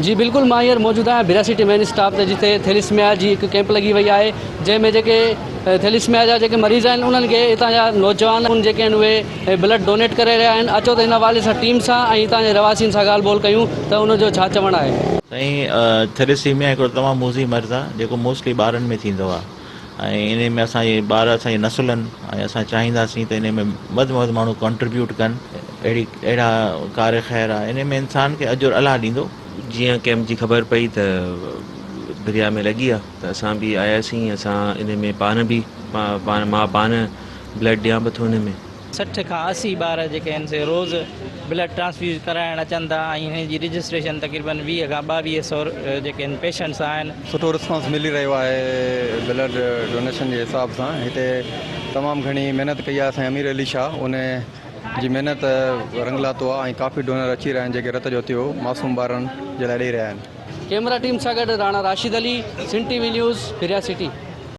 جي بلڪل مان هينئر موجود آهيان ڀيرا سٽي مين اسٽاپ تي جتي ٿيليسميا جي هڪ ڪيمپ لڳي وئي آهي جنهن ۾ جيڪي ٿيليسميا جا جيڪي مريض آهن انهن کي هتان جا نوجوان جيڪي آهن اهي بلڊ ڊونيٽ ڪري رهيا آهن اچو ته ان حوالي سان ٽيم سان ۽ هتان جي رهواسين سان ڳالهه ٻولهه ڪيون ته ان جو ڇا چوڻ آهي. سائين ٿيليسيميا هڪڙو تمام موذي مرض آهي جيڪو موسٽلي ٻارن ۾ ٿيندو آهي ۽ انهي ۾ اسان جي ٻار اسان جي نسل آهن ۽ اسان چاهينداسين ته انهي ۾ وڌ ۾ وڌ ماڻهو ڪنٽريبيوٽ ڪن اهڙي اهڙا ڪار خير آهي انهي ۾ انسان کي اجر الله ڏيندو. جيئن ڪئمپ جي خبر پئي ته درياء ۾ لڳي آ ته اسان به آياسين اسان انهي ۾ پاڻ به پاڻ مان پاڻ بلڊ ڏيان به ٿو انهي ۾. 60 کان 80 ٻار جيڪي آهن سي روز بلڊ ٽرانسفيوز ڪرائڻ اچن ٿا ۽ انهن جي رجسٽريشن تقريبن 20 کان 22 سو جيڪي آهن پيشنٽس آهن. سٺو رسپانس ملي رهيو آهي بلڊ ڊونيشن جي حساب سان هتي تمام گهڻي محنت ڪئي آهي سائين امير علي شاهه ان جي محنت رنگ لاتو آهي ۽ ڪافي ڊونر اچي رهيا آهن جيڪي رت جو عطيو معصوم ٻارن جي لاء ڏئي رهيا آهن. ڪيمرا ٽيم سان گڏ Rana Rashid Ali, Sindh T V news, Bhiria city.